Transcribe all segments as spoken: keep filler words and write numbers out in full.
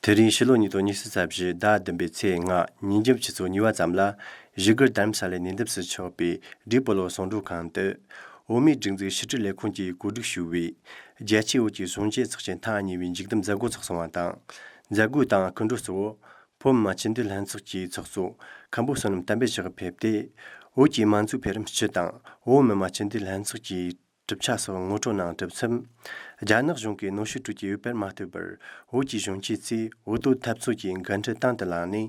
དེ་རིང་ཕྱི་ལོ་ཉིས་སྟོང་ཉི་ཤུ་རྩ་བཞི་ཟླ་བདུན་པའི་ཚེས་ལྔ་ཉིན་རྒྱབ་ཆུ་ཚོད་གཉིས་པ་ཙམ་ལ་བཞུགས་སྒར་རྡ་རམ་ས་ལའི་ཉེ་འདབས་སུ་ཆགས་པའི་ཌི་པོ་ལོ་ཟུང་འབྲེལ་ཁང་དུ། འོས་མིའི་སྒྲིག་འཛུགས་ཕྱི་དྲིལ་ལས་ཁུངས་ཀྱིས་གོ་སྒྲིག་ཞུས་པའི་རྒྱལ་སྤྱིའི་བོད་ཀྱི་གཞོན་སྐྱེས་ཚོགས་ཆེན་ཐེངས་གཉིས་པའི་མཇུག་བསྡོམས་མཛད་སྒོ་ཚོགས་སོང་བ་དང་། མཛད་སྒོའི་སྟེང་སྐུ་མགྲོན་གཙོ་བོ་བོད་མི་མང་སྤྱི་འཐུས་ལྷན་ཚོགས་ཀྱི་ཚོགས་གཙོ་མཁན་པོ་བསོད་ནམས་བསྟན་འཕེལ་མཆོག་ཕེབས་ཏེ། བོད་ཀྱི་མང་གཙོའི་འཕེལ་རིམ་སྤྱི་དང་བོད་མི་མང་སྤྱི་འཐུས་ལྷན་ཚོགས་ཀྱི་གྲུབ་ཆ་སོགས་ངོ་སྤྲོད་གནང་གྲུབ་མཚམས། རྒྱ་ནག་གཞུང་གིས་གནོན་ཤུགས་སྤྲོད་ཀྱི་ཡོད་པར་མ་ལྟོས་པར། བོད་ཀྱི་གཞོན་སྐྱེས་ཚོས་འོས་ཐོབ་འཐབ་རྩོད་ཀྱི་འགན་འཁྲི་དང་དུ་བླངས་ནས།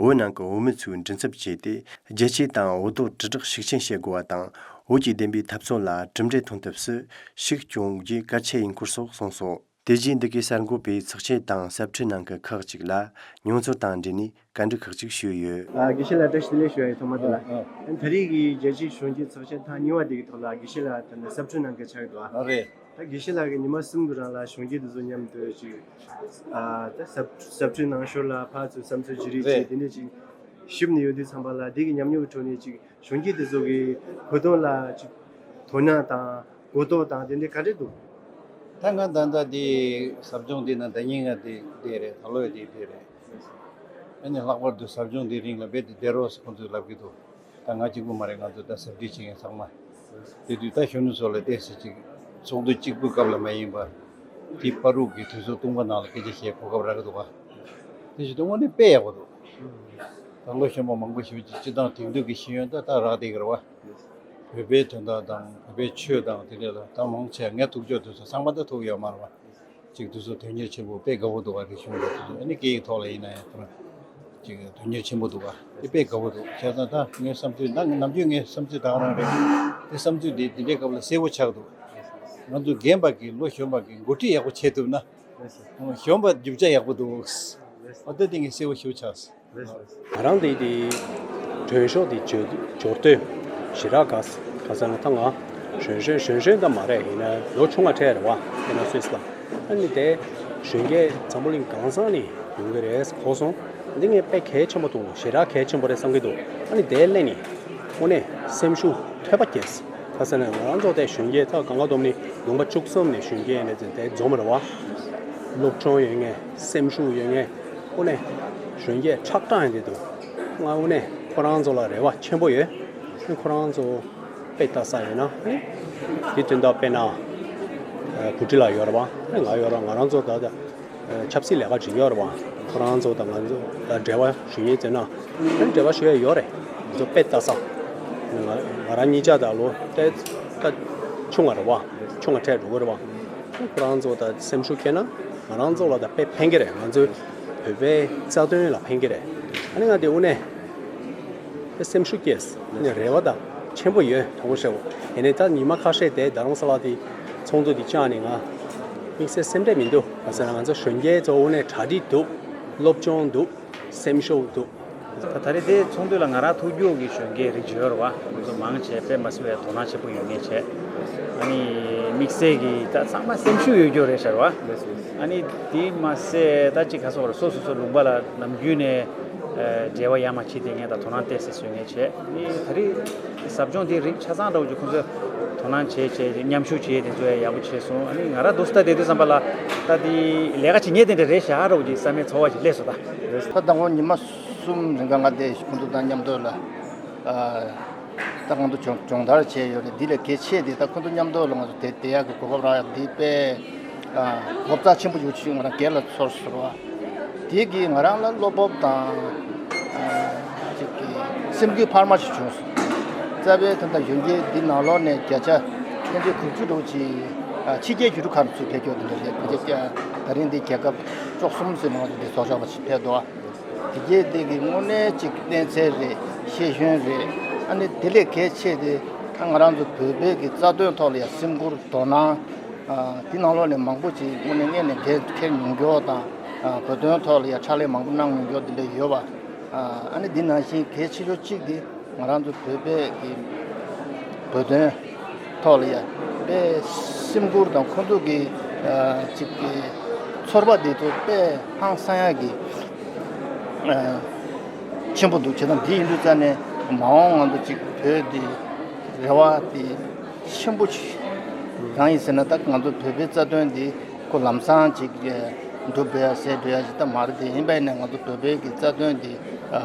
བོད་ནང་གི་བོད་མི་ཚོའི་མགྲིན་ཚབ་བྱས་ཏེ། རྒྱལ་སྤྱི་དང་འོས་ཐོབ་དྲིལ་བསྒྲགས་ཤུགས་ཆེན་བྱེད་དགོས་པ་དང་། བོད་ཀྱི་བདེན་པའི་འཐབ་རྩོད་ལ་གྲུབ་འབྲས་ཐོན་ཐབས་སུ་ཤུགས་སྐྱོན་རྒྱུ་གལ་ཆེ་ཡིན་སྐོར་སོགས་གསུངས་སོ། དེ་བཞིན་འདི་གའི་གསར་འགོད་པས་ཚོགས་ཆེན་དང་ཟབ་འཕྲོས་ནང་གི་ཁག་ཅིག་ལ་མྱོང་ཚོར་དང་འབྲེལ་ནས་བཀའ་འདྲི་ཁག་ཅིག་ཞུས་ཡོད། ཨ། དགེ་བཤེས་ལགས་བཀྲ་ཤིས་བདེ་ལེགས་ཞུ་ཡ་ཡིན། ཐོག་མ་དེ་ལ། ཨ། ཨ། ད་རེས་ཀྱི་རྒྱལ་སྤྱིའི་གཞོན་སྐྱེས་ཚོགས་ཆེན་ཐེངས་གཉིས་པ་དེ་གི་ཐོག་ལ་དགེ་བཤེས་ལགས་ད་ནི་ཟབ་འཕྲོས་གནང་མཁན་ཆགས་ཀྱི་འདུག་ཨ། ཨ། རེད། ད་དགེ་བཤེས་ལགས་ཀྱིས་ཉི་མ་གསུམ་གྱི་རིང་ལ་གཞོན་སྐྱེས་དེ་ཚོ་མཉམ་དུ་ཅིག་ཨ། ད་ཟབ་ཟབ་འཕྲོས་གནང་ཞོར་ལ་ཕར་ཚུར་བསམ་ཚུལ་བརྗེ་རེས་ཅིག་རེད། དེ་འདྲས་ཅིག་ཞུས་ནས་ཡོད་དུས་ཙམ་པ་ལ། དེ་གི་ཉམས་མྱོང་གི་ཁྲོད་ནས་ཅིག་གཞོན་སྐྱེས་དེ་ཚོ་གི་བོད་དོན་ལ་ཅིག་དོ་སྣང་དང་གོ་རྟོགས་དང་དེ་འདྲས་ག་འདྲས་འདུག་ད་ང་ད་ལྟ་དེ་ཟབ་སྦྱོང་དེ་ན་ཟླ་ཉིན་ང་དེ་བསྡད་རེད། ད་ལོ་ཡ་དེ་བསྡད་རེད། ཨ་ནི་ལྷག་པར་དུ་ཟབ་སྦྱོང་དེ་རིང་ལ་རྦད་དེ་བསྡད་རོགས་ཟེར་ཁོང་ཚོས་ལབ་ཀྱི་འདུག་ད་ང་གཅིག་པུ་མ་རེད། ང་ཚོ་ད་ཟབ་ཁྲིད་བྱེད་མཁན་ཚང་མ། དེ་དུས་ད་གཞོན་ནུ་ཚོ་ལ་བལྟས་ཚེ་ཅིག་ཚོགས་འདུ་གཅིག་པུའི་སྐབས་ལ་མ་ཡིན་པ། དེ་བར་དུ་གི་དུས་ཚོད་སྟོང་པ་ནང་ལ་སྐད་ཆ་བཤད་གོ་སྐབས་རག་གི་འདུག་ག་དེ་བཞིན་དུ་དངོས་གནས་དཔེ་ཡག་པོ་འདུག་ད་ལོ་གཞོན་པ་མང་པོ་ཞིག་ཅིག་སྤྱི་བཏང་དེང་དུས་ཀྱི་ཤེས་ཡོན་ད་ད་རག་བསྡད་ཀྱི་རེད་བ། བོད་པའི་དོན་དག་དང་བོད་པའི་ཆོས་དང་དེ་འདྲ་ལ་ད་མང་ཆེ་ངས་ཐུག་ཕྱོགས་དེ་ཚོ་ཚང་མ་ད་ཐུག་ཡོད་མ་རེད་བ། ཅིག་དུས་ཚོད་དོན་གཉེར་ཆེན་པོ། དཔེ་དགའ་པོ་འདུག་ག་རིག་གཞུང་གི་དུས་ཚོད། ཨ་ནི་སྐད་ཡིག་ཐོག་ལ་ཡིན་ན་ཡང་ཁོ་རང་ཅིག་དོན་གཉེར་ཆེན་པོ་འདུག་ག་དེ་དཔེ་དགའ་པོ་འདུག་བྱས་ཙང་ད་ངའི་བསམ་ཚུལ་ད་ནམ་རྒྱུན་ངའི་བསམ་ཚུལ་ད་ག་རང་རེད། དེ་བསམ་ཚུལ་འདི་འདི་འདྲའི་སྐབས་ལ་གསལ་པོ་ཆགས་འདུག་ང་ཚོ་རྒན་པ་གིས་ལོ་གཞོན་པ་གིས་འགོ་ཁྲིད་ཡག་པོ་བྱས་ཐུབ་ན། གཞོན་པ་རྒྱུ་ཆ་ཡག་པོ་འདུག་ཨ་ད་དེ་ངས་གསལ་པོ་ཞེ་པོ་ཆགས། ང་རང་འདི་འདི་མགྲོན་ཤོག་འདི་འབྱོར་འབྱོར་དུས་ཞེ་དྲག་དགའ། ག་ཟེར་ན་ད་ང་གཞོན་གཞོན་གཞོན་གཞོན་ད་མ་རེད། ཡིན་ན་ལོ་ཆུང་བ་འཕྲད་རེད་བ། དེ་ན་སུད་སི་ལ། ཨ་ནི་དེ་གཞོན་སྐྱེས་འཛམ་བུ་གླིང་གང་ས་ནས་ཡོང་གི་རེད་གོ་སོང་། འདི་ངས་དཔེ་གལ་ཆེན་པོ་འདུག་ཞེ་དྲག་གལ་ཆེན་པོ་རེད་བསམ་གྱི་འདུག་ཨ་ནི་དེ་སླེབས་ནས་དངོས་གནས་སེམས་ཤུགས་ཐོལ་པ་སྐྱེས། ག་ཟེར་ན་ང་རང་ཚོ་དེ་གཞོན་སྐྱེས་ད་གང་ག་བསྡོམས་ནས་ལུང་པ་བཅུ་གསུམ་ནས་གཞོན་སྐྱེས་ནས་དེ་འཛོམས་རེད་བ། སློབ་སྦྱོང་ཡོད་མཁན། སེམས་ཤུགས་ཡོད་མཁན། དངོས་གནས་གཞོན་སྐྱེས་ཁྲག་དྲག་ཡིན་དེ་འདུག་ང་དངོས་གནས་ཁོ་རང་ཚོ་ལ་རེ་བ་ཆེན་པོ་ཡོད། ཁོ་རང་ཚོ་དཔེ་ལྟ་ས་ཡོད་ན་ནི་དེ་དོན་དག་དཔེར་ན་བུ་ཁྲིད་ལགས་ཡོད་རེད་བ། ང་ཡོད་རེད། ང་རང་ཚོ་ད་ལྟ་ཆབ་སྲིད་ལས་ཀ་བྱེད་ཀྱི་ཡོད་རེད་བ། ཁོ་རང་ཚོ་དང་ང་ཚོ་ལ་འབྲེལ་བ་ཞུ་མཁན་བྱས་ན་ཨ་ནི་འབྲེལ་བ་ཞུ་ཡ་ཡོད་རེད། ང་ཚོ་དཔེ་ལྟ་ས། ང་ང་རང་གཉིས་ཆ་ད་ལོ་ཏེ་ད་ཆུང་བ་རེད་བ། ཆུང་བ་འཕྲད་འགྲོ་གི་རེད་བ། ཁོ་རང་ཚོ་ད་སེམས་ཤུགས་སྐྱེས་ན་ང་རང་ཚོ་ལ་ད་དཔེ་ཕན་གྱི་རེད། ང་ཚོའི་བོད་པའི་རྩ་དོན་ལ་ཕན་གྱི་རེད། ཨ་ནི་ང་དེ་དངོས་གནས་དཔེ་སེམས་ཤུགས་སྐྱེས། ཨ་ནི་རེ་བ་ད་ཆེན་པོ་ཡོད། དྲང་པོ་བཤད་དགོས། ཡིན་ནའི་ད་ཉི་མ་ཁ་ཤས་དེ་རྡ་རམ་ས་ལ་དེ་ཚོགས་འདུ་དེ་བཅར་ནས་ང་དམིགས་བསལ་སེམས་ཁྲལ་མི་འདུག་ག་ཟེར་ན་ང་ཚོ་གཞོན་སྐྱེས་ཚོ་དངོས་གནས་གྲ་སྒྲིག་འདུག་སློབ་སྦྱོང་འདུག་སེམས་ཤུགས་འདུག་ད་ད་རེས་དེ་ཚོགས་འདུ་ལ་ང་རང་ཐུག་རྒྱུ་གི་གཞོན་སྐྱེས་རིགས་ཡོད་རེད་བ། ང་ཚོ་མང་ཆེ་དཔེ་མ་སྲིད་པའི་དོ་སྣང་ཆེན་པོ་ཡོད་མཁན་བྱས། ཨ་ནི་དམིགས་བསལ་གྱི་ད་ཚང་མ་སེམས་ཤུགས་ཡོད་རྒྱུ་རེད་ཤག་བ། ཨ་ནི་དེ་མ་ཟད་ད་ཅིག་ག་ཟེར་དགོས་རེད། སོ་སོ་སོ་ལུང་པ་ལ་ནམ་རྒྱུན་ནས་ཨ་འབྲེལ་བ་ཡ་མ་བྱེད་བསྡད་མཁན་དང་དོ་སྣང་ཏོག་ཙམ་བཟོ་མཁན་བྱས། ཨ་ནི་ད་རེས་ཟབ་སྦྱོང་དེ་རིགས་ཆ་ཚང་འདྲ་བོ་ཅིག་ཁོང་ཚོས་དོ་སྣང་བྱས་བྱས་མཉམ་ཞུགས་བྱས་དེ་ཚོ་ཡག་པོ་བྱས་སོང་། ཨ་ནི་ང་རང་འདུག་སེ་ད་བསྡད་དུས་ཙམ་པ་ལ་ད་དེ་ལས་ཀ་བྱེད་མཁན་དེ་འདྲ་རེད་ཤག་འདྲ་བོ་ཅིག་བསམ་པའི་ཚོར་བ་ཞིག་སླེབས་སོང་ད། ད་དང་པོ་ཉི་མ་གསུམ་རིང་ག་ང་དེ་ཁོང་ཚོ་དང་མཉམ་དུ་ལ། ཨ། ད་ང་ཚོ་སྦྱོང་སྦྱོང་བརྡར་བྱས་ཡོད་རེད། འདི་ལས་གལ་ཆེ་དེ་ད་ཁོང་ཚོ་མཉམ་དུ་ལ་ང་ཚོ་དེ་བསྡད་ཡག་གི་གོ་སྐབས་རག་ཡག་འདི་དཔེ། ཨ། ངོ་མཚར་ཆེན་པོ་ཞིག་ང་རང་སྒེར་ལ་ཚོར་སོང་བ། དེ་གིས་ང་རང་ལ་བློ་སྤོབས་དང་། ཨ། ཅིག་གི་སེམས་འགུལ་འཕར་མ་ཞིག་བྱུང་སོང་། རྩ་བའི་ད་ལྟ་གཞོན་སྐྱེས་འདི་ནང་ལོགས་ནས་བརྒྱ་ཆ་ཕན་ཚུན་དགུ་བཅུ་འདྲ་བོ་ཅིག་ཨ། ཕྱི་རྒྱལ་ཡུལ་གྲུ་ཁག་ནས་ཚུར་ཕེབས་ཀྱོག་དེ་འདྲ་རེད། ཕལ་ཆེར་ད་རིང་འདི་རྒྱལ་ཁབ་བཅུ་གསུམ་ཟེར་ནང་དུ་འདི་ཚོགས་ཆགས་པ་ཞིག་ཕེབས་འདུག་དེ་རྗེས་དེ་གི་དངོས་གནས་ཅིག་གནས་ཚད་རེད། ཤེས་ཡོན་རེད། ཨ་ནི་དེ་ལས་གལ་ཆེ་དེ་ཨ་ང་རང་ཚོ་བོད་པའི་གི་རྩ་དོན་ཐོག་ལ་ཡང་སེམས་ཁུར་དོ་སྣང་། ཨ། དེ་ནང་ལོགས་ནས་མང་པོ་ཅིག་དངོས་གནས་སྔོན་ནས་འགན་འཁྱེར་མྱོང་མཁན་དང་། ཨ། བོད་དོན་ཐོག་ལ་ཡང་ཕྱག་ལས་མང་པོ་གནང་མྱོང་མཁན་དེ་འདྲ་ཡོད་པ། ཨ། ཨ་ནི་འདི་ནང་བཞིན་གལ་ཆེ་ཤོས་གཅིག་དེ་ང་རང་ཚོ་བོད་པའི་གི་བོད་དོན་ཐོག་ལ་ཡ་དཔེ་སེམས་ཁུར་དང་ཁོང་ཚོ་གི་ཨ་ཅིག་གི་ཚོར་བ་འདི་ཚོ་དཔེ་ཧང་སང་ཡག་གི་ཨ་ཆེན་པོ་འདུག་བྱས་ཙང་འདི་ཡིན་དུས་ཙང་ནས་མ་འོངས་ང་ཚོ་ཅིག་བོད་འདི་རེ་བ་འདི་ཆེན་པོ་ཅིག་གང་ཡིན་ཟེར་ན། ད་ང་ཚོ་བོད་པའི་རྩ་དོན་འདི་ཁོ་ལམ་སང་ཅིག་ཨ་ སྒྲུབ་འགྲོ་ཡ་ཟེར་འགྲོ་ཡ་ཞིག་ད་མ་རེད། དེ་ཡིན་པ་ཡིན་ན་ང་ཚོ་བོད་པའི་གི་རྩ་དོན་འདི་ཨ་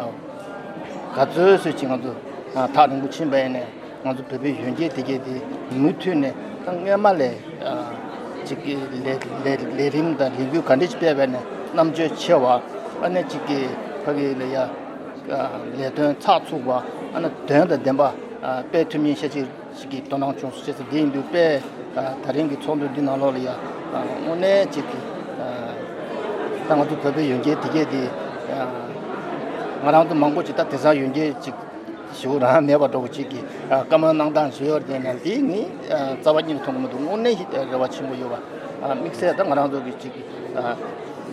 ག་ཚོད་ཟོས་ཅིག་ང་ཚོ་ཨ་ཐག་རིང་པོ་ཕྱིན་པ་ཡིན་ན་ང་ཚོ་བོད་པའི་གཞོན་སྐྱེས་དེ་གས་དེ་མུ་མཐུད་ནས་ད་སྔོན་མ་ལས་ཨ་ཅིག་གི་ལས་ལས་ལས་རིམ་དང་ལས་འགུལ་ག་འདྲ་ཞིག་སྤེལ་བ་ཡིན་ན་རྣམ་དཔྱོད་ཆེ་བ། ཨ་ནི་ཅིག་གི་ཕ་གི་ལ་ཡ་ཨ་ལས་དོན་ཚགས་ཚུད་པ། ཨ་ནི་དོན་དང་ལྡན་པ་ཨ་སྤེལ་ཐུབ་མིན་ཤ་ཅིག་ཅིག་གི་དོ་སྣང་བྱུང་སོང་། བྱས་ཙང་འདི་ཡིན་དུས་དཔེ་ཨ་ད་རིང་གི་ཚོགས་འདུ་འདི་ནང་ལོགས་ལ་ཡ་ཨ་དངོས་གནས་ཅིག་གི་ཨ་ད་ང་ཚོ་བོད་པའི་གཞོན་སྐྱེས་དེ་གས་དེ་ཨ་ང་རང་ཚོ་མང་པོ་ཅིག་ད་དེང་སང་གཞོན་སྐྱེས་ཅིག་ཞུ་རང་མེད་པ་འདྲ་བོ་ཅིག་གི་ཨ་བཀའ་མོལ་གནང་སྟངས་ཞུ་ཡོད་དེ་ན། འདི་ངས་ཨ་རྩ་བ་ཉིད་ནས་མཐོང་གི་མི་འདུག། དངོས་གནས་ཞིག་རེ་བ་ཆེན་པོ་ཡོད་པ། ཨ་དམིགས་བསལ་ད་ང་རང་ཚོ་གི་ཅིག་གི་ཨ་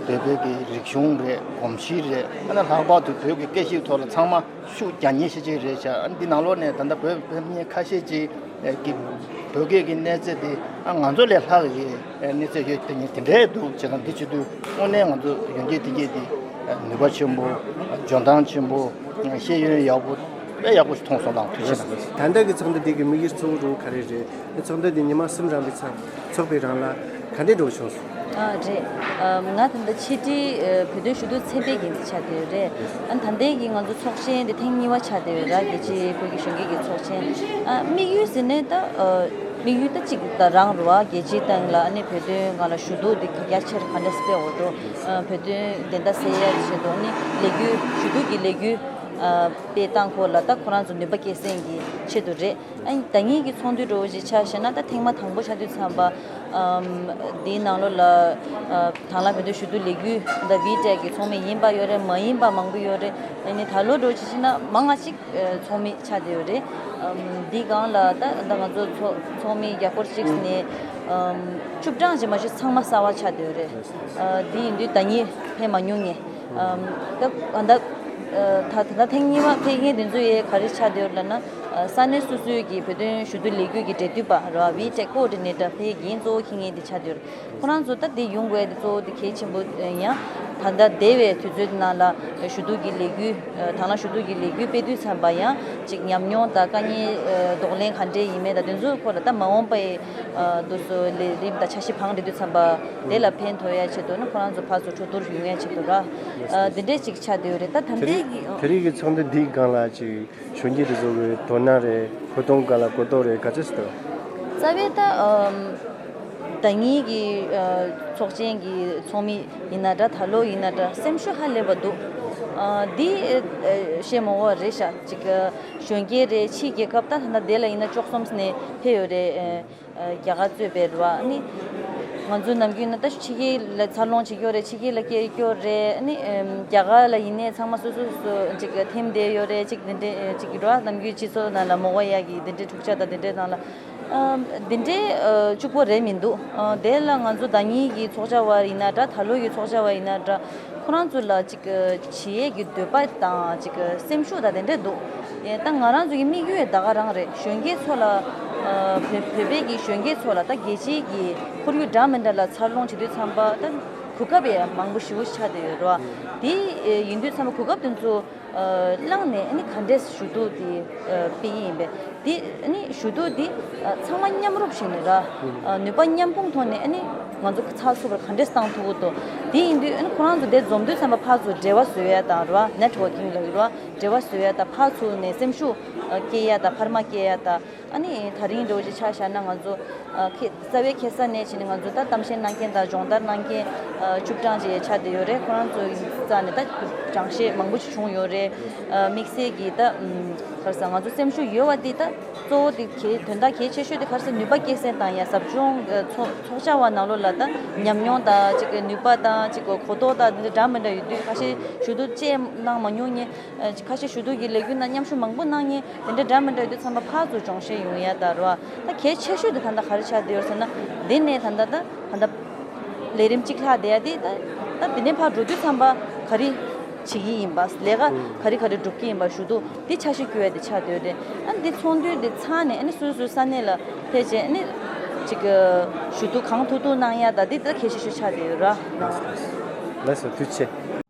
བོད་བོད་ཀྱི་རིག་གཞུང་རེད། གོམས་གཤིས་རེད། ཨ་ནི་ལྷག་པར་དུ་བོད་ཀྱི་སྐད་ཡིག་ཐོག་ལ་ཚང་མ་ཤུགས་རྒྱག་མཁན་ཤེས་ཅིག་རེད་ཤག། ཨ་འདི་ནང་ལོགས་ནས་ད་ལྟ་བོད་ཕེབས་མཁན་ཁ་ཤས་ཅིག་གི་བོད་སྐད་ཀྱི་གནས་ཚད་དེ་ཨ་ང་ཚོ་ལས་ལྷག་གི་གནས་ཚད་ཡོད་དེ་ཉིད་དེ་འདྲས་འདུག། བྱས་ཙང་འདི་བྱེད་དུས་དངོས་གནས་ང་ཚོ་གཞོན་སྐྱེས་དེ་གས་དེ་ནུས་པ་ཆེན་པོ། འཇོན་ཐང་ཆེན་པོ། ཤེས་ཡོན་ཡག་པོ། དཔེ་ཡག་པོ་ཞིག་མཐོང་སོང་། ལགས་ཐུགས་རྗེ་ཆེ་གནང་། ད་ལྟ་གི་ཚོགས་འདུ་འདི་གི་དམིགས་ཡུལ་གཙོ་བོ་རུ་ག་རེ་རེད། ཚོགས་འདུ་འདི་ཉི་མ་གསུམ་རིང་གི་ཚོགས་ཚོགས་པའི་རིང་ལ་ག་འདྲས་འགྲོ་བྱུང་སོང་། ཨ་རེད། ཨ་ང་ད་ལྟ་ཕྱི་དྲིལ་ཨ་བོད་དོན་ཞུ་གཏུག་ཚན་པའི་འགན་འཛིན་ཆགས་བསྡད་ཡོད་རེད། ཨ་ད་ལྟའི་གི་ང་ཚོ་ཚོགས་ཆེན་འདི་ཐེངས་གཉིས་པ་ཆགས་བསྡད་ཡོད་ར། རྒྱལ་སྤྱིའི་བོད་ཀྱི་གཞོན་སྐྱེས་ཀྱི་ཚོགས་ཆེན། ཨ་དམིགས་ཡུལ་ཟེར་ནས་ད་ཨ་དམིགས་ཡུལ་ད་གཅིག་ད་རང་རེད་བ། རྒྱལ་སྤྱིའི་སྟེང་ལ་ཨ་ནི་བོད་དོན་སྒང་ལ་ཞུ་གཏུག་འདི་ག་རྒྱ་ཆེར་ག་འདྲས་སྤེལ་འོག་ཏུ་ཨ་བོད་དོན་བདེན་མཐའ་གསལ་ཡ་ཆེད་དུ་ཨ་ནི་ལས་འགུལ་ཞུ་གཏུག་གི་ལས་འགུལ་ཨ་སྤེལ་སྟངས་སྐོར་ལ་ད་ཁོ་རང་ཚོ་ནུས་པ་སྐྱེད་སྲིང་གི་ཆེད་དུ་རེད། ཨ་ནི་ཟླ་ཉིན་གྱི་ཚོགས་འདུ་འདྲ་བོ་ཞིག་ཆ་བཞག་ན་ད་ཐེངས་མ་དང་པོ་ཆགས་དུས་ཙམ་པ། ཨམ་འདིའི་ནང་ལོགས་ལ་ཨ་དང་བླངས་བོད་དོན་ཞུ་གཏུག་ལས་འགུལ་ད་བི་ཊེག་གི་ཚོགས་མི་ཡིན་པ་ཡོད་རེད། མ་ཡིན་པ་མང་པོ་ཡོད་རེད། ཨ་ནི་ད་ལོ་འདྲ་བོ་ཞིག་བྱས་ན་མང་ང་ཅིག་ཨ་ཚོགས་མི་ཆགས་བསྡད་ཡོད་རེད། ཨམ་འདིའི་སྒང་ལ་ད་ད་ང་ཚོ་ཚོགས་ཚོགས་མི་བརྒྱ་སྐོར་གཅིག་ནས་ཨམ་བཅུ་གྲངས་ཅིག་མ་གཏོགས་ཚང་མ་གསར་པ་ཆགས་བསྡད་ཡོད་རེད། ཨ་འདི་ཡིན་དུས་ཟླ་ཉིན་ཕེབས་མ་མྱོང་ངས། ཨམ་ད་ད་ད་ད་ཐེངས་གཉིས་པ་ཕེབས་མཁན་དེ་ཚོ་ཡས་ག་རེ་ཆགས་བསྡད་ཡོད་ལབ་ན། ཨ་ས་གནས་སོ་སོའི་གི་བོད་དོན་ཞུ་གཏུག་ལས་འགུལ་གྱི་འབྲེལ་མཐུད་པ་ར་བི་ཊེག་ཀོ་ཨོ་ཌི་ནེ་ཊར་ཕེབས་འགན་གཙོ་བོ་འཁྱེར་མཁན་དེ་ཆགས་བསྡད་ཡོད། ཁོ་རང་ཚོ་ད་དེ་ཡོང་དགོས་དེ་གཙོ་བོ་དེ་གལ་ཆེན་པོ་ཡིན། ཡང་ད་ལྟ་འདས་པའི་དུས་ཚོད་ནང་ལ་ཞུ་གཏུག་གི་ལས་འགུལ་དང་བླངས་ཞུ་གཏུག་གི་ལས་འགུལ་སྤེལ་དུས་ཙམ་པ་ཡང་ཅིག་ཉམས་མྱོང་དང་དཀའ་ངལ་གདོང་ལེན་ག་འདྲས་ཡིན་མིན་དང་དེ་ཚོའི་སྐོར་ལ་ད་མ་འོངས་པའི་དུས་སུ་ལས་རིམ་དང་འཆར་གཞི་བང་སྒྲིག་དུས་ཙམ་པ་དེ་ལ་ཕན་ཐོགས་ཡ་ཆེད་དུ་ནི་ཁོ་རང་ཚོ་ཕར་ཚུར་གྲོས་བསྡུར་ཡོང་ཡ་ཆེད་དུ་ར། འདི་འདྲས་ཅིག་ཆགས་བསྡད་ཡོད་རེད། ད་ད་ལྟའི་གི་དེ་རིང་གི་ཚོགས་འདུ་འདིའི་སྒང་ལ་ཅིག་གཞོན་སྐྱེས་དེ་ཚོ་གི་དོ་སྣང་རེད། ཧུར་གཏོང་སྒང་ལ་གོ་རྟོགས་རེད། ག་ཚོད་ཅིག་འདུག། རྩ་བའི་ད་ཨམ་ཟླ་ཉིན་གྱི་ཨ་ཚོགས་ཆེན་གྱི་ཚོགས་མི་ཡིན་ན་འདྲ། ད་ལོ་ཡིན་ན་འདྲ། སེམས་ཤུགས་ཧ་ལས་པ་འདུག། ཨ་འདི་ཨ་བཤད་མ་དགོས་པ་རེད་ཤག། ཅིག་ཨ་གཞོན་སྐྱེས་རེད། ཕྱིའི་རྒྱལ་ཁབ་ད་ད་ལྟ་དེ་ལ་ཡིན་ན་བཅུ་གསུམ་ནས་ཕེབས་ཡོད་རེད། ཨ་རྒྱ་གར་གཙོས་པའི་རེད་བ། ཨ་ནི་ང་ཚོ་ནམ་རྒྱུན་ན་ད་ཕྱི་རྒྱལ་ལ་འཚར་ལོངས་བྱེད་ཀྱི་ཡོད་རེད། ཕྱི་རྒྱལ་ལ་སྐྱེས་ཀྱི་ཡོད་རེད། ཨ་ནི་ཨམ་རྒྱ་གར་ལ་ཡིན་ནའི་ཚང་མ་སོ་སོ་སོ་ཅིག་ཐིམ་བསྡད་ཡོད་རེད། ཅིག་འདི་འདྲའི་ཅིག་རེད་བ། ནམ་རྒྱུན་སྤྱི་ཚོགས་ནང་ལ་མོ་གོ་ཡ་གི་འདི་འདྲའི་འཁྲུག་ཆ་དང་འདི་འདྲའི་ནང་ལ། ཨ་འདི་འདྲའི་ཨ་གཅིག་པོ་རེད་མི་འདུག། ཨ་དེ་ལ་ང་ཚོ་ཟླ་ཉིན་གྱི་ཚོགས་བཅར་བ་ཡིན་ན་འདྲ། ད་ལོ་ཡི་ཚོགས་བཅར་བ་ཡིན་ན་འདྲ། ཁོ་རང་ཚོ་ལ་ཅིག་བྱེད་ཡས་ཀྱི་འདོད་པ་དང་ཅིག་སེམས་ཤུགས་དང་དེ་འདྲས་འདུག། ཨེ་ད་ང་རང་ཚོ་གི་དམིགས་ཡུལ་ད་ག་རང་རེད། གཞོན་སྐྱེས་ཚོ་ལ་ཨ་བོད་བོད་པའི་གི་གཞོན་སྐྱེས་ཚོ་ལ་ད་རྒྱལ་སྤྱིའི་གི་ཁོར་ཡུག་འདྲ་མི་འདྲ་ལ་འཚར་ལོངས་བྱེད་དུས་ཙམ་པ་ད་གོ་སྐབས་ཡང་མང་པོ་ཞེ་པོ་ཆགས་བསྡད་ཡོད་རེད་བ། དེ་ཨེ་ཡིན་དུས་ཙམ་པ་གོ་སྐབས་དེ་ཚོ་ཨ་བླངས་ནས་ཨ་ནི་ག་འདྲས་ཞུ་གཏུག་དེ་ཨ་སྤེལ་གྱི་ཡིན་པས། དེ་ཨ་ནི་ཞུ་གཏུག་དེ་ཨ་ཚང་མ་མཉམ་རུབ་བྱས་ནས་ར། ཨ་ནུས་པ་མཉམ་སྤུངས་ཐོག་ནས་ཨ་ནི་ང་ཚོ་ཚགས་ཚུད་པར་ག་འདྲས་བཏང་ཐུབ་ཀྱི་འདུག། དེ་ཡིན་དུས་ཨ་ནི་ཁོ་རང་ཚོ་དེ་འཛོམས་དུས་ཙམ་པ་ཕར་ཚུར་འབྲེལ་བ་བཟོ་ཡ་དང་ར། ནེཊ་ཝོར་ཀིང་ལབ་ཀྱི་ར། འབྲེལ་བ་བཟོ་ཡ་དང་ཕར་ཚུར་ནས་སེམས་ཤུགས་ཨ་སྐྱེད་ཡ་དང་འཕར་མ་སྐྱེད་ཡ་དང་། ཨ་ནི་དེ་རིང་འདྲ་བོ་ཅིག་ཆ་བཞག་ན་ང་ཚོ་ཨ་ཁེ་རྩ་བའི་ཁེ་ས་ནས་བྱས་ནས་ང་ཚོ་ད་གཏམ་བཤད་གནང་མཁན་དང་སྦྱོང་བརྡར་གནང་མཁན་ཨ་བཅུ་གྲངས་ཅིག་ཆགས་བསྡད་ཡོད་རེད། ཁོ་རང་ཚོའི་རྩ་ནས་ད་སྦྱང་བཤད་མང་པོ་ཅིག་བྱུང་ཡོད་རེད། ཨ་དམིགས་བསལ་གྱི་ད་ཨམ་ག་རེ་ཟེར། ང་ཚོ་སེམས་ཤུགས་ཡོད་པ་འདི་ད་གཙོ་བོ་དེ་གལ་དོན་དག་གལ་ཆེ་ཤོས་དེ་ག་རེ་ཟེར། ནུས་པ་སྐྱེད་སྲིང་དང་ཡ་ཟབ་སྦྱོང་ཨ་ཚོགས་ཚོགས་བཅར་བ་ནང་ལོགས་ལ་ད་ཉམས་མྱོང་དང་ཅིག་གི་ནུས་པ་དང་ཅིག་གི་གོ་རྟོགས་དང་འདི་འདྲ་འདྲ་མི་འདྲ་ཡོད་དུས། ཁ་ཤས་ཞུ་གཏུག་བཅས་གནང་མ་མྱོང་མཁན། ཨ་ཁ་ཤས་ཞུ་གཏུག་གི་ལས་འགུལ་ནང་མཉམ་ཞུགས་མང་པོ་གནང་མཁན་དེ་འདྲ་འདྲ་མི་འདྲ་ཡོད་དུས་ཙམ་པ་ཕར་ཚུར་སྦྱོང་བཤད་ཡོང་ཡ་ད་རེད་བ། ད་གལ་ཆེ་ཤོས་དེ་ད་ལྟ་ག་རེ་ཆགས་བསྡད་ཡོད་ཟེར་ན། འདི་ནས་ད་ལྟ་ད་ད་ལས་རིམ་གཅིག་ལྷག་བསྡད་ཡ་དེ་ད་ད་འདི་ནས་ཕར་འགྲོ་དུས་ཙམ་པ་ག་རེ་བྱེད་ཀྱི་ཡིན་པ། ལས་ཀ་ག་རེ་ག་རེ་སྒྲུབ་ཀྱི་ཡིན་པ། ཞུ་གཏུག་འདི་འཆར་གཞི་བསྐྱོད་ཡ་དེ་ཆགས་བསྡད་ཡོད་རེད། ཨ་འདི་ཚོགས་འདུ་འདི་ཚར་ནས་ཨ་ནི་སོ་སོའི་ས་གནས་ལ་ཕེབས་བྱས་ཨ་ནི་ཅིག་ཞུ་གཏུག་གང་ཐུབ་ཐུབ་གནང་ཡ་ད་འདི་ད་གལ་ཆེ་ཤོས་ཆགས་བསྡད་ཡོད་ར། ལགས་སོ། ཐུགས་རྗེ་ཆེ།